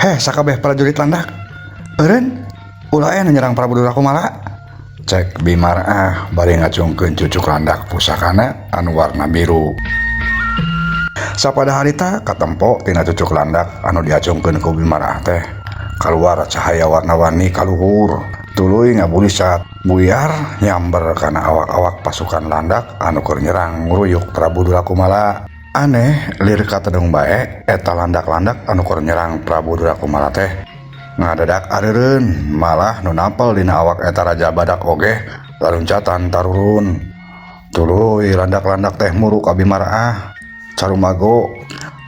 Heh, sakabeh prajurit landak. Eureun, ulah aya nu nyerang Prabu Durakumala. Cek Bimarah bari ngacungkeun cucuk landak pusakana anu warna biru. Sapada harita katempo tina cucuk landak anu diacungkeun ku Bimarah teh kaluar cahaya warna-warni kaluhur. Tuluy ngabulisat buyar nyamber kana awak-awak pasukan landak anu keur nyerang nguruyuk Prabu Durakumala. Aneh lir katedong bae eta landak-landak anu keur nyerang Prabu Durakumala teh ngadadak areureun, malah nu nampel dina awak eta raja badak oge laluncatan tarurun. Tuluy landak-landak teh muruk ka Bimarah carumago.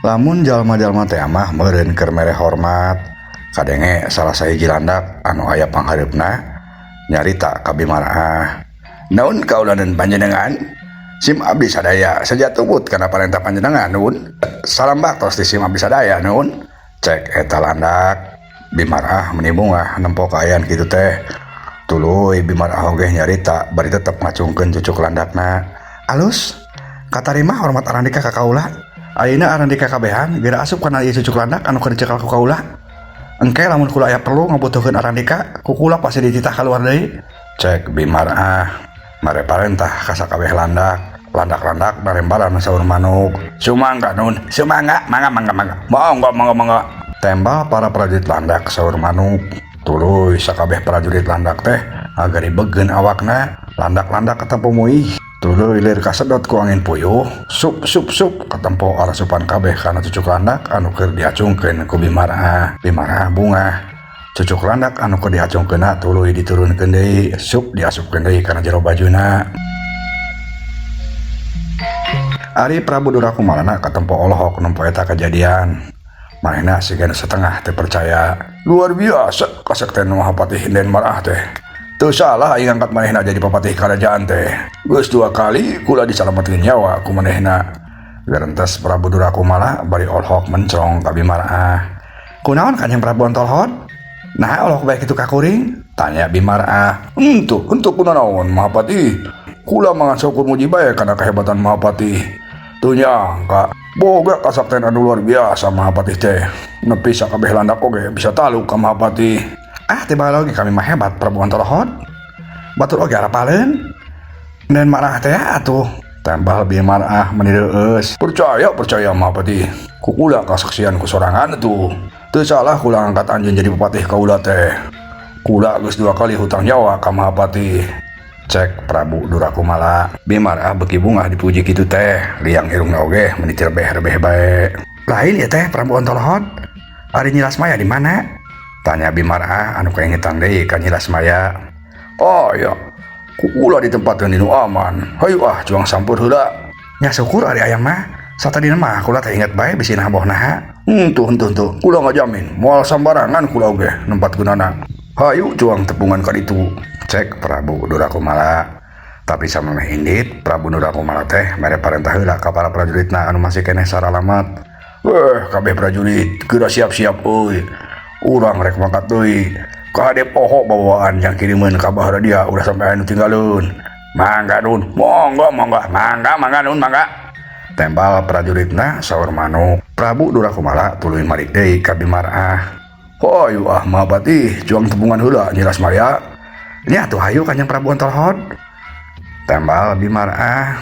Lamun jalma-jalma teh mah meureun keur mere hormat. Kadenge salah sahiji landak anu aya panghareupna nyarita ka Bimarah. Naon kaulanan panjenengan? Sim abdi sadaya saja tumut kana parentah panjenengan nun. Salam baktos di sim abdi sadaya nun. Cek eta landak. Bimarah meni bungah nempo kaayaan kitu teh. Tuluy Bimarah oge nyarita bari tetep ngacungkeun cucuk landakna. Alus, katarima hormat arandika ka kaula. Ayeuna arandika kabehan geura asup kana ieu cucuk landak anu keur dicekal ku kaula. Engke lamun kula aya perlu ngabutuhkeun arandika, ku kula pasti dititah kaluar deui. Cek Bimarah mare parentah ka sakabeh landak. Landak-landak narembalan saur manuk. Sumangga nun, sumangga, mangga mangga mangga. Monggo monggo monggo. Tembal para prajurit landak saur manuk. Tuluy sakabeh prajurit landak teh agaribegeun awakna. Landak-landak katempo muih. Tuluy lir kasedot ku angin puyuh. Sup sup sup katempo arasupan kabeh kana cucuk landak anu keur diacungkeun ku Bimarah. Bimarah bungah. Cucuk landak anu keur diacungkeunna tuluy diturunkeun deui, sup diasupkeun deui kana jero bajuna. Ari Prabu Durakumalana katempo olohok nempo eta kajadian. Manehna siga nu setengah teu percaya. Luar biasa kasekten Mahapatih Hinden Marah teh. Teu salah aing angkat manehna jadi papatih karajaan teh. Geus 2 kali kula disalametkeun nyawa ku manehna. Gerentes Prabu Durakumala bari olohok mencrong ka Bimarah. Kunaon Kanjeng Prabu Ontolhot? Nah, olohok bae kitu ka kuring? Tanya Bimarah. Henteu, henteu kunanaon Mahapatih. Kula mangan syukur muji bae kana kehebatan Mahapatih. Teu nyangka boga kasakten anu luar biasa Mahapatih teh. Nepi sakabeh landak oge bisa taluk ka Mahapatih. Ah, tiba lagi kami mah hebat Prabu Ontolhot. Batur oge arapaleun. Dan marah teh atuh. Tambah Bimarah meni reueus. Percaya, percaya Mahapatih. Ku kula kasaksian ku sorangan atuh. Teu salah kula ngangkat anjeun jadi bupatih kaula teh. Kula geus 2 kali hutang nyawa ka Mahapatih. Cek Prabu Durakumala. Bimarah beuki bungah dipuji kitu teh. Liang irungna oge meni rebeh-rebeh bae. Lain ieu teh Prabu Ontolhot. Ari Nyi Lasmaya di mana? Tanya Bimarah anu kaingetan deui ka Nyi Lasmaya. Oh ya, ku kula ditempatkeun di nu aman. Hayu ah cuang sampur heula. Nya syukur ari aya mah. Satadina mah kula teh inget bae bisi naha boh naha. Henteu henteu henteu. Kula ngajamin moal sambarangan kula oge nempatkeunana. Hayu cuang tepungan ka ditu. Cek Prabu Durakumala. Tapi samemeh indit Prabu Durakumala teh mere parentah heula ka para prajuritna anu masih keneh saralamat. Kabeh prajurit geura siap-siap euy. Urang rek mangkat deui. Kadep poho bawaan yang kirimeun ka Bahradia ulah sampai anu tinggaleun. Mangga nun, monggo monggo, mangga mangga nun mangga. Tembal prajuritna saur manuk. Prabu Durakumala tuluy malik deui ka Bimarah. Hayu ah Mahapatih, cuang tepungan heula Nyi Lasmaya. Nya atuh hayu Kanjeng Prabu Ontolhot. Tembal Bimarah.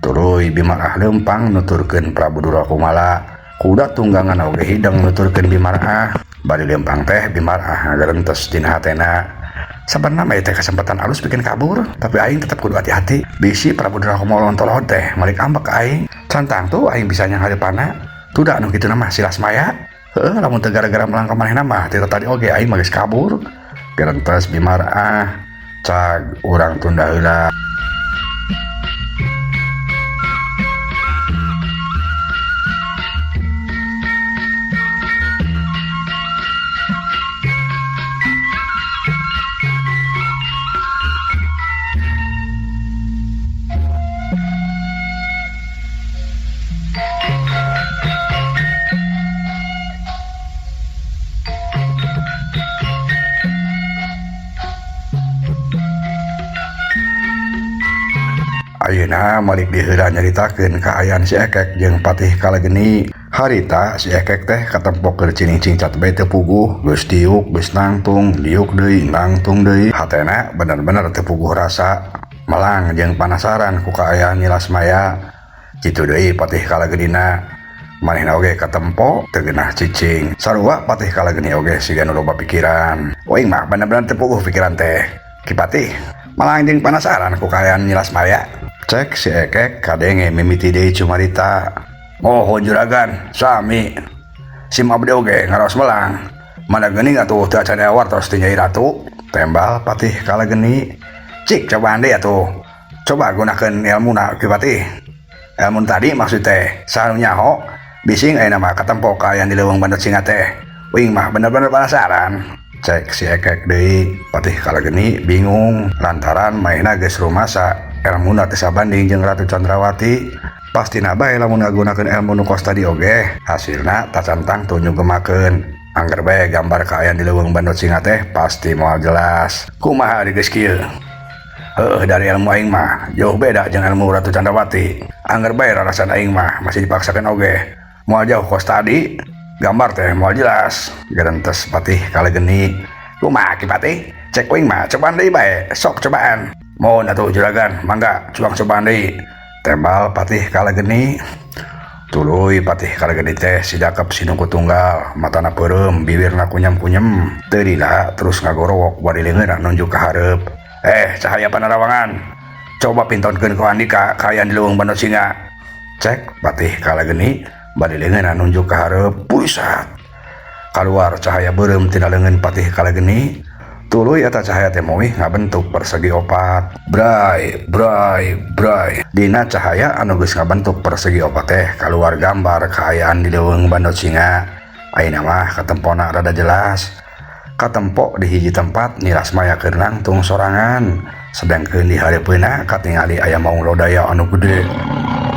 Tuluy Bimarah leumpang nuturkeun Prabu Durakumala. Kuda tunggangan oge hideng nuturkeun Bimarah. Bari leumpang teh Bimarah ngagerentes dina hatena. Sabenerna mah teh kesempatan alus bikin kabur, tapi aing tetep kudu hati-hati. Bisi Prabu Durakumala Ontolhot teh malik ambek ka aing. Cantang tuh aing bisa nyanghareupanna. Tuda anu kitu mah si Lasmaya. Heuh, lamun teu gara-gara melangkah manehna mah teu tadi oge aing mah geus kabur. Gerentes Bimarah. Cag urang tunda heula. Ayeuna malik diheula nyaritakeun kaayaan si Ekek jeung Patih Kalegeni. Harita si Ekek teh katempo keur cining-cingcat bae teu puguh, geus diuk geus nangtung, diuk deui nangtung deui. Hatena bener-bener teu puguh rasa. Melang jeung panasaran ku kaayaan Nyi Lasmaya. Kitu deui Patih Kalagenina. Manehna oge katempo teu geunah cicing. Sarua Patih Kalageni oge siga nu loba pikiran. Uing mah bener-bener teu puguh pikiran teh. Ki Patih malang jeung panasaran ku kaayaan Nyi Lasmaya. Cek si Ekek kadenge mimiti deui cumarita. Oh juragan, sami. Sim abdi oge ngaraos melang. Mana geuning atuh teu acan aya wartos ti Nyai Ratu. Tembal Patih Kalageni. Cik cobaan deui atuh. Coba gunakeun elmuna Ki Patih. Elmu tadi maksud teh saha nu nyaho bising ayeuna mah katempo kaayaan di leuweung Bandot Singa teh. Uing mah bener-bener penasaran. Cek si Ekek deui. Patih Kalageni bingung lantaran manehna geus rumasa elmuna teu sabanding jeung Ratu Chandrawati. Pastina bae lamun ngagunakeun elmu nu kos tadi oge hasilna tacan tangtu nyugemakeun. Angger bae gambar kaayaan di leuweung Bandot Singa teh pasti moal jelas. Kumaha ari geus kieu? Heuh, dari ilmu aing mah jauh beda jeung ilmu Ratu Chandrawati. Angger bae rarasan aing mah masih dipaksakeun oge. Moal jauh kos tadi, gambar teh moal jelas. Gerentes Patih Kalageni. Kumaha Ki Patih? Cek uing mah cobaan deui bae, sok cobaan. Mohon atuh juragan, mangga cuang cobaan deui. Tembal Patih Kalageni. Tuluy Patih Kalageni teh sidakep sinuku tunggal, matana peureum, bibirna kunyem-kunyem. Teu lila terus ngagorowok bari leungeunna nunjuk ka hareup. Cahaya panarawangan. Coba pintonkeun ku andika kaayaan di leuweung Bandot Singa. Cek Patih Kalageni bari leungeunna nunjuk ka hareup. Purisat. Kaluar cahaya beureum tina leungeun Patih Kalageni. Tuluy eta cahaya teh meuwih ngabentuk persegi opat. Bray, bray, bray. Dina cahaya anu geus ngabentuk persegi opat teh kaluar gambar kaayaan di leuweung Bandot Singa. Ayeuna mah katempona rada jelas. Katempo di hiji tempat Nyi Lasmaya keur nangtung sorangan. Sedangkeun di hareupeunna katingali aya maung lodaya anu gede.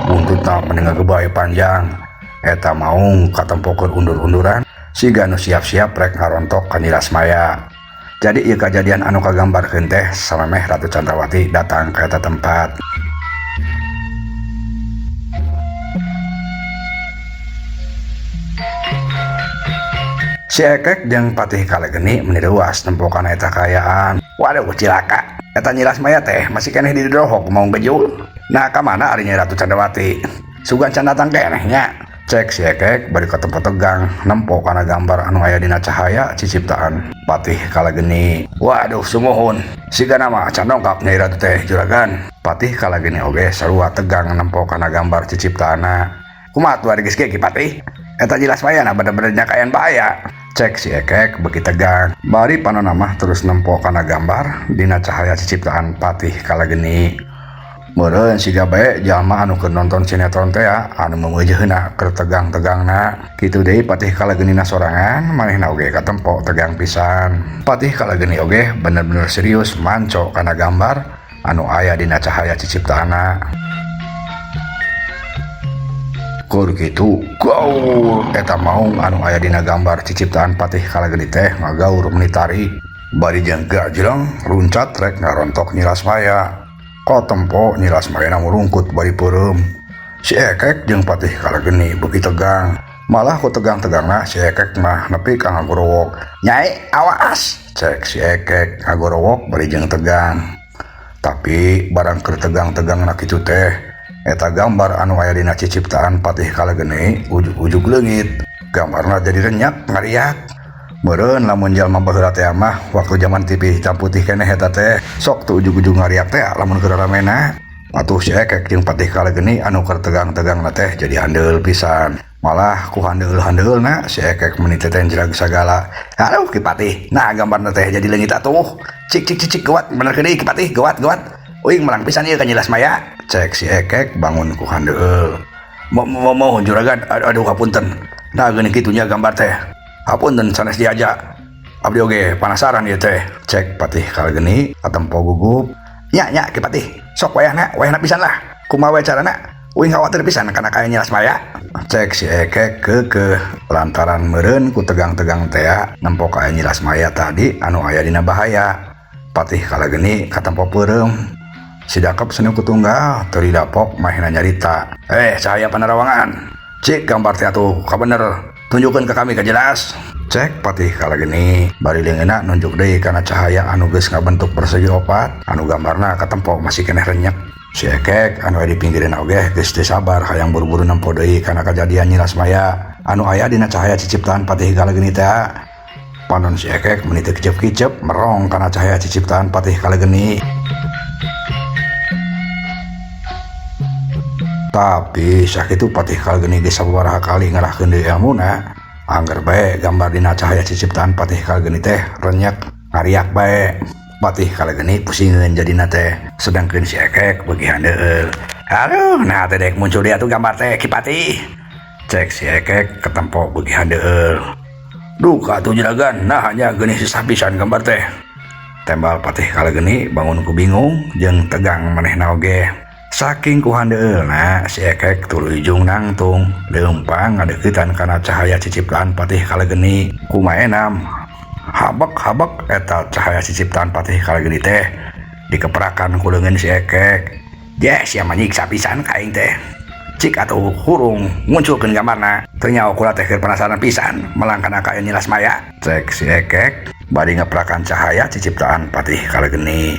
Buntutna meni ngagebay panjang. Eta maung katempo keur undur-unduran siga nu siap-siap rek ngarontok ka Nyi Lasmaya. Jadi ieu kajadian anu kagambarkeun teh samemeh Ratu Chandrawati datang ka eta tempat. Si Ekek jeung Patih Kalageni meni reuas nempo kana eta kaayaan. Waduh cilaka, eta Nyi Lasmaya teh masih keneh didrohok maung gejul. Nah ka mana ari Nyai Ratu Chandrawati? Sugan can datang keneh nya. Cek si Ekek bari katempo tegang nempo kana gambar anu aya dina cahaya ciciptaan Patih Kalageni. Waduh sumuhun, sigana mah can dongkap Nyai Ratu teh juragan. Patih Kalageni oge sarua tegang nempo kana gambar ciciptaanna. Kumaha tuh ari geus kieu Ki Patih? Eta Nyi Lasmaya na bener-bener nyakayan bahaya. Cek si Ekek beuki tegang. Bari panona mah terus nempo kana gambar dina cahaya ciciptaan Patih Kalageni. Meureun siga bae jalma anu keur nonton sinetron teh anu meumeujeuna keur tegang-tegangna. Kitu deui Patih Kalagenina sorangan manehna oge katempo tegang pisan. Patih Kalageni oge bener-bener serius manco kana gambar anu aya dina cahaya ciciptaanna. Keur kitu gaur eta maung anu aya dina gambar ciciptaan Patih Kalageni teh ngagaur meni tarik. Bari jeung gajleng runcat rek ngarontok Nyi Lasmaya. Katempo Nyi Lasmaya murungkut bari peureum. Si Ekek jeung Patih Kalageni beuki tegang. Malah ku tegang-tegangna si Ekek mah nepi ka ngagorowok. Nyai awas! Cek si Ekek ngagorowok bari jeung tegang. Tapi barang keur tegang-tegangna kitu teh eta gambar anu aya dina ciciptaan Patih Kalageni ujug-ujug leungit. Gambarna jadi renyak ngariak. Meureun lamun jalma baheula teh mah waktu zaman TV hitam putih keneh eta teh sok teu ujug-ujug ngariak teh lamun keur ramena. Atuh si Ekek jeung Patih Kalageni anu keur tegang-tegangna teh jadi handeul pisan. Malah ku handeul-handeulna si Ekek meni tetenjrag sagala. Aduh Ki Patih, nah gambarna teh jadi leungit atuh. Cik cik cik cik gawat bener deui Ki Patih, gawat gawat. Uing melang pisan ieu ka Nyi Lasmaya. Cek si Ekek bangun ku handeul. Mau juragan, aduh hapunten. Nah geuning kitu nya gambar teh. Hapunten sanes diaja. Abdi oge penasaran ieu teh. Cek Patih Kalageni katempo gugup. Nya nya Ki Patih, sok wayahna, wayahna pisan lah. Kumaha we carana? Uing khawatir pisan kana kaayaan Nyi Lasmaya. Cek si Ekek keukeuh lantaran meureun ku tegang-tegang teh nempo kaayaan Nyi Lasmaya tadi anu aya dina bahaya. Patih Kalageni katempo peureum. Sidakep senu kutunggal teu didapok mahena nyarita. Cahaya panarawangan. Cik gambar teh atuh kabener, tunjukkeun ka kami kajelas. Cek Patih Kalageni bari leungeunna nunjuk deui kana cahaya anu geus ngabentuk persegi opat anu gambarna katempo masih keneh renyek. Si Ekek anu aya di pinggireun oge geus teu sabar hayang buru-buru nempo deui kana kajadian Nyi Lasmaya anu aya dina cahaya ciciptaan Patih Kalageni teh. Panon si Ekek meni teu kicep-kicep merong kana cahaya ciciptaan Patih Kalageni. Tapi sakitu Patih Kalageni geus sababaraha kali ngarahkeun deui ilmuna, angger bae gambar dina cahaya ciciptaan Patih Kalageni teh renyek ngariak bae. Patih Kalageni pusingeun jadina teh, sedangkeun si Ekek beuki handeueul. Aduh, nah teh dek muncul dia tuh gambar teh Ki Patih. Cek si Ekek ketempo beuki handeueul. Duka tuh juragan, nah hanya geuning sisah pisan gambar teh. Tembal Patih Kalageni bangun ku bingung jeung tegang manehna oge. Saking ku handeueulna si Ekek tuluy jung nangtung leumpang ngadeuketan kana cahaya ciciptaan Patih Kalageni. Kumaha enam habek-habek eta cahaya ciciptaan Patih Kalageni teh dikeprakan ku leungeun si Ekek. Jeh sia mah nyiksa pisan ka aing teh. Cik atuh hurung munculkeun gambarna. Teu nyaho kula teh keur penasaran pisan melang kana kaayaan Nyi Lasmaya. Cek si Ekek bari ngeprakan cahaya ciciptaan Patih Kalageni.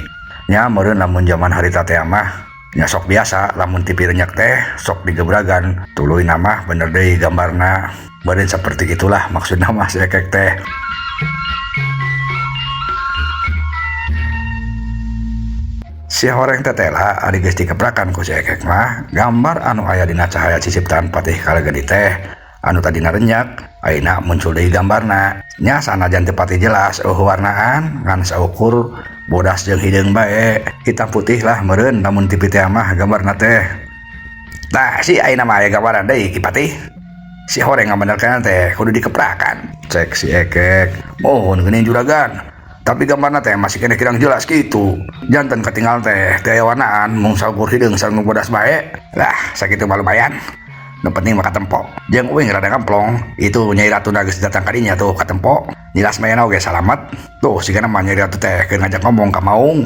Nya meureun lamun jaman harita teh mah nya sok biasa lamun TV renyek teh sok digebragan tuluy nama bener deui gambarna. Meureun saperti gitulah maksudna mah si Ekek teh. Si horeng tetela ari geus dikeprakan ku si Ekek mah gambar anu aya dina cahaya ciciptaan Patih Kalageni teh anu tadina renyak ayeuna muncul deui gambarna. Nya sanajan teu pati jelas eueuh warnaan ngan saukur bodas jeung hideung bae, hitam putih lah meureun lamun TV teh mah gambarna teh. Tah si ayeuna mah aya gambaran deui Ki Patih. Si horeng ngabenerkeun teh kudu dikeprakan. Cek si Ekek, mohon geuning juragan. Tapi gambarna teh masih keneh kirang jelas kitu. Janten katinggal teh teu aya warnaan mung saukur hideung sareng bodas bae. Lah sakitu mah lumayan. Nu penting mah katempo. Jeung uing rada ngamplong, itu Nyai Ratu geus datang ka dinya tuh katempo. Nyi Lasmaya oge salamet. Tuh sigana mah Nyai Ratu teh keur ngajak ngomong ka Maung.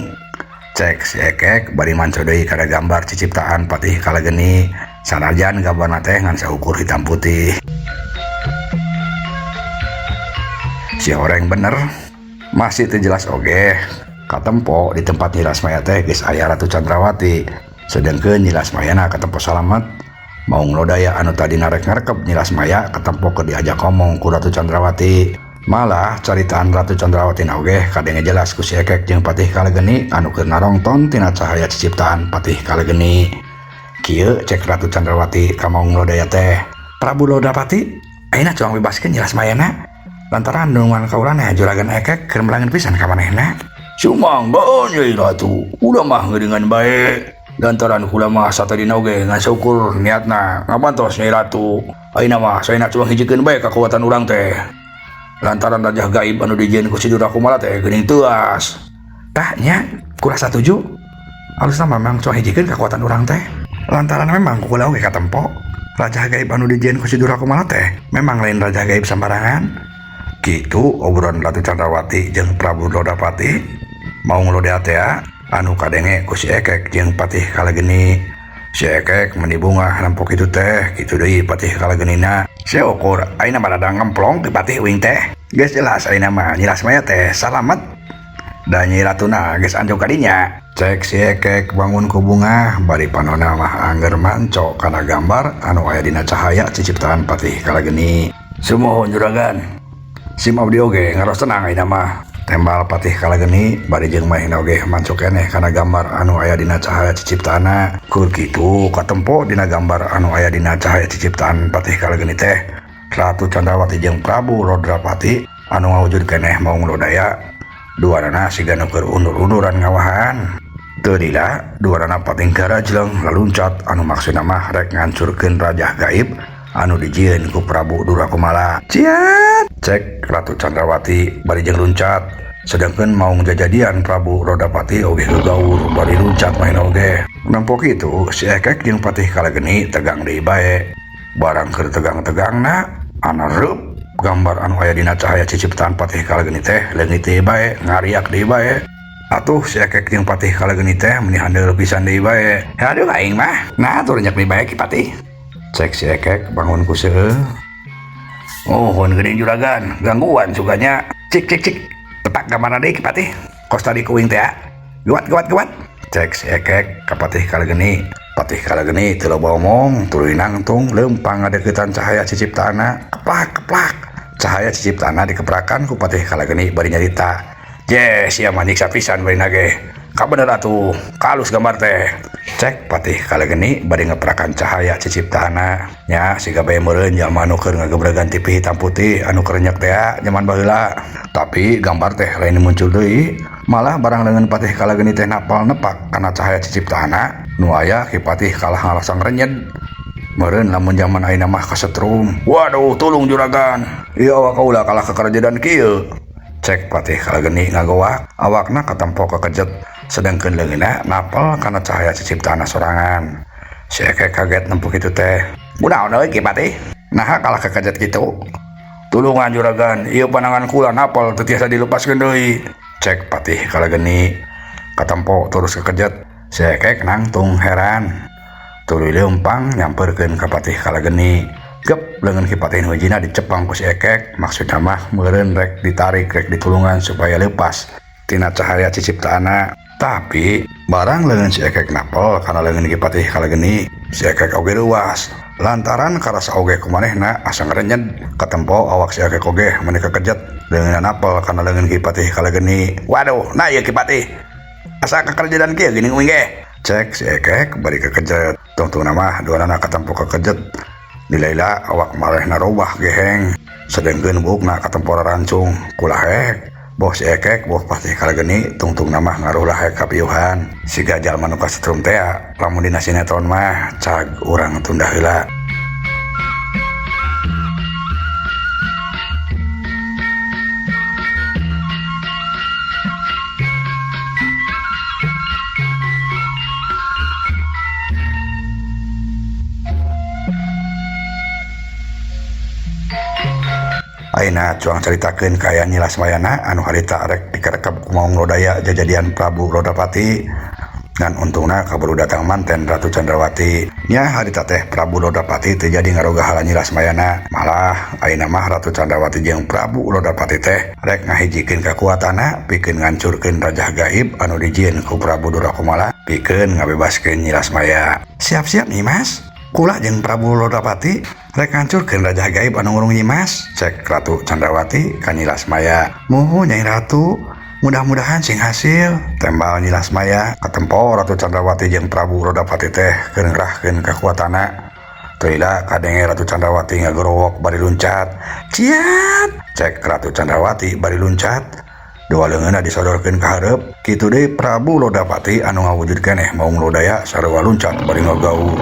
Cek si Ekek bari manco deui kana gambar ciciptaan Patih Kalageni. Sanajan gambarna teh ngan saukur hitam putih. Si horeng bener masih teu jelas oge. Katempo di tempat Nyi Lasmaya teh geus aya Ratu Chandrawati. Sedengkeun Nyi Lasmayana katempo salamet. Maung Lodaya anu tadi narek ngarkep Nyi Lasmaya katempo keur diajak ngomong ku Ratu Chandrawati. Malah caritaan Ratu Chandrawati na oge kadenge jelas ku si Ekek jeung Patih Kalageni anu keur narongton tina cahaya ciciptaan Patih Kalageni. Kieu cek Ratu Chandrawati ka Maung Lodaya teh, Prabu Lodapati ayeuna cuang bebaskeun Nyi Lasmayana lantaran nungan kaulana juragan Ekek keur melangeun pisan ka manehna. Sumangga Nyai Ratu, ulah mah ngeureungan bae. Lantaran kula mah satadina oge ngan saukur niatna ngabantos Nyai Ratu. Ayeuna mah saena cuang hijikeun bae kakuatan urang teh. Lantaran rajah gaib anu dijieun ku si Durakumala teh geuning teuas. Tah nya kula satuju. Alusna mah memang cuang hijikeun kakuatan urang teh. Lantaran memang kula oge katempo rajah gaib anu dijieun ku si Durakumala teh memang lain rajah gaib sambarangan. Kitu obrolan Ratu Chandrawati jeung Prabu Lodapati. Maung Lodaya teh anu kadenge ku si Ekek jeung Patih Kalageni. Si Ekek meni bungah nempo kitu teh, kitu deui Patih Kalagenina. Seukur ayeuna mah rada ngemplong ti Patih uing teh. Geus jelas ayeuna mah Nyi Lasmaya teh salamet. Da Nyi Ratuna geus anjuk ka dinya. Cek si Ekek bangun ku bungah bari panona mah angger manco kana gambar anu aya dina cahaya ciciptaan Patih Kalageni. Sumuhun juragan. Sim abdi oge ngaros tenang ayeuna mah. Tembal Patih Kalageni bari jeung manehna oge manco keneh kana gambar anu aya dina cahaya ciciptaanna. Keur kitu katempo dina gambar anu aya dina cahaya ciciptaan Patih Kalageni teh Ratu Chandrawati jeung Prabu Lodrapati anu ngawujud keneh Maung Lodaya. Duanana siga nu keur undur-unduran ngawahan. Teu lila duanana pating garajleng laluncat anu maksudna mah rek ngancurkeun rajah gaib anu dijieun ku Prabu Durakumala. Ciat cek Ratu Chandrawati bari jeung luncat. Sedangkeun maung jajadian Prabu Lodapati oge gegaur bari luncat main oge. Nempo kitu si Ekek jeung Patih Kalageni tegang deui bae. Barang keur tegang-tegangna anareup gambar anu aya dina cahaya ciciptaan Patih Kalageni teh leungit deui bae, ngariak deui bae. Atuh si Ekek jeung Patih Kalageni teh meni handeuleul pisan deui bae. Aduh aing mah, nah turun nyak deui bae Ki Patih. Cek si Ekek bangun ku seueuh. Oh, geuning juragan, gangguan suganya. Cik cik cik. Tepak gambarna deui, Ki Patih. Kos tadi ku uing teh. Gewat gewat gewat. Cek si Ekek ka Patih Kalageni. Patih Kalageni teu loba omong, tuluy nangtung leumpang ngadeukeutan cahaya ciciptaana. Keplak keplak. Cahaya ciciptaana dikeprakan ku Patih Kalageni bari nyarita. Je, sia mah nyiksa pisan bari nage. Kabener atuh, kalus gambar teh. Cek Patih Kalageni bari ngeprakan cahaya ciciptaana. Nya siga bae meureun jalma anu keur ngagebregan TV hitam putih anu kerenyek teh jaman baheula. Tapi gambar teh lain muncul deui. Malah barang leungeun Patih Kalageni teh napal nepak kana cahaya ciciptaana, nu aya Ki Patih kalah ngarasa ngrenyed. Meureun lamun jaman ayeuna mah kasetrum. Waduh, tulung juragan. Ieu awak kaula kalah kakarejedan kieu. Cek Patih Kalageni ngagoak, awakna katempo kekejet. Sedangkan leungeunna napel kana cahaya ciciptaana sorangan. Si Ekek kaget nempuh kitu teh. Kunaon euy, Ki Patih? Naha kalah kekejet kitu? Tulungan juragan, ieu panangan kula napel teu tiasa dilepaskeun deui. Cek Patih Kalageni. Katempo terus kekejet. Si Ekek nangtung heran. Tuluy leumpang nyamperkeun ka Patih Kalageni. Gep leungeun Ki Patih nu hijina dicepang ku si Ekek, maksudna mah meureun rek ditarik rek ditulungan supaya lepas tina cahaya ciciptaana. Tapi barang leungeun si Ekek napel kana leungeun Ki Patih Kalageni, si Ekek oge reuas. Lantaran karasa oge ku manehna asa ngrenyed, katempo awak si Ekek oge meuni kekejet, leungeunna napel kana leungeun Ki Patih Kalageni. Waduh, nah ieu Ki Patih. Asa kakerjaan kieu geuning uing ge. Cek si Ekek bari kekejet. Tungtungna mah duanana katempo kekejet. Dilaila awak marehna robah geheng. Sedengkeun buukna katempo rarancung ku lahek. Boh si Ekek boh Patih Kalageni tungtungna mah ngaruh lahek kapiuhan. Siga jalma nu kasetrum tea lamun dina sinetron mah cag urang tunda heula. Ayeuna cuang caritakeun kaayaan Nyi Lasmayana anu harita rek dikarekep ku Maung Lodaya jajadian Prabu Lodapati. Ngan untungna kaburu datang manten Ratu Candrawati. Nya harita teh Prabu Lodapati teu jadi ngaroga hala Nyi Lasmayana. Malah ayeuna mah Ratu Candrawati jeung Prabu Lodapati teh rek ngahijikeun kakuatanna pikeun ngancurkeun Rajah Gaib anu dijieun ku Prabu Durakumala pikeun ngabebaskeun Nyi Lasmaya. Siap-siap Nyi Mas. Kula jeung Prabu Lodapati rek ngancurkeun Rajah Gaib anu ngurung Nyi Mas. Cek Ratu Candrawati ka Nyi Lasmaya. Muhun Nyai Ratu, mudah-mudahan sing hasil. Tembal Nyi Lasmaya. Katempo Ratu Candrawati jeung Prabu Lodapati teh keur ngerahkeun kakuatanna. Teu lila kadenge Ratu Candrawati ngagorowok bari luncat. Ciat! Cek Ratu Candrawati bari luncat. Dua leungeunna disodorkeun ka hareup. Kitu deui Prabu Lodapati anu ngawujud keneh Maung Lodaya sarua luncat bari ngagaur.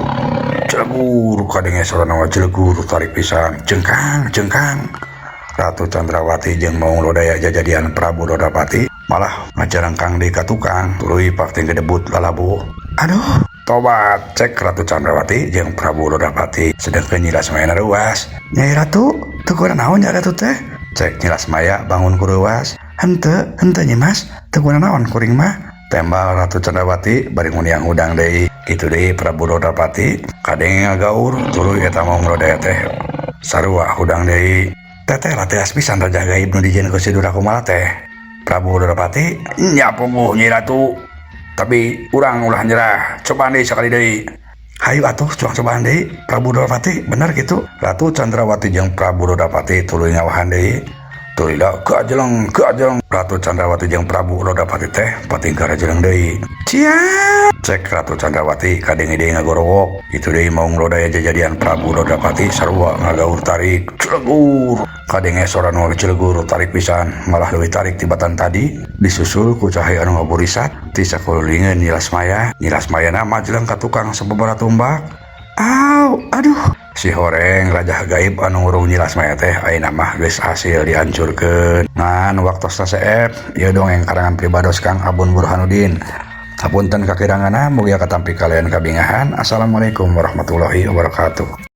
Celegur kadenge sorana jelegur tarik pisan. Jengkang jengkang. Ratu Candrawati jeung Maung Lodaya jajadian Prabu Lodapati malah ngajarengkang deui ka tukang tuluy pakting gedebut lalabuh. Aduh, tobat cek Ratu Candrawati jeung Prabu Lodapati sedengkeun Nyi Lasmaya reuas. Nyai Ratu, teu kunaon Nyai Ratu teh? Cek Nyi Lasmaya bangun ku reuas. Henteu, henteu Nyi Mas, teu kunaon kuring mah. Tembal Ratu Candrawati bari nguniang hudang deui. Kitu deui Prabu Lodapati kadenge ngagaur tuluy eta Maung Lodaya teh sarua hudang deui. Teteh latias pisan Rajah Gaib nu dijieun ku si Durakumala teh. Prabu Lodapati nya puguh Nyi Ratu. Tapi urang ulah nyerah, cobaan deui sakali deui. Hayu atuh cuang cobaan deui Prabu Lodapati, bener kitu. Ratu Candrawati jeung Prabu Lodapati tuluy ngawahan deui. Tuluy kajeleng kajeleng Ratu Candrawati jeung Prabu Lodapati teh patingkara jeleng deui. Ciat! Cek Ratu Candrawati kadenge deui ngagorowok. Kitu deui Maung Lodaya jajadian Prabu Lodapati sarua ngagaur tarik. Celegur! Kadenge sora nu celegur tarik pisan, malah leuwih tarik tibatan tadi. Disusul ku cahaya anu ngaburisat ti sakulilingeun Nyi Lasmaya. Nyi Lasmayana majeleng ka tukang sababaraha tumbak. Au, aduh. Si horeng Rajah Gaib anu ngurung Nyi Lasmaya teh ayeuna mah geus hasil dihancurkeun. Ngan waktosna seep, ieu dongeng karangan pribados Kang Abun Burhanuddin. Hapunten kakiranganna, mugia katampi kalian kabingahan. Assalamualaikum warahmatullahi wabarakatuh.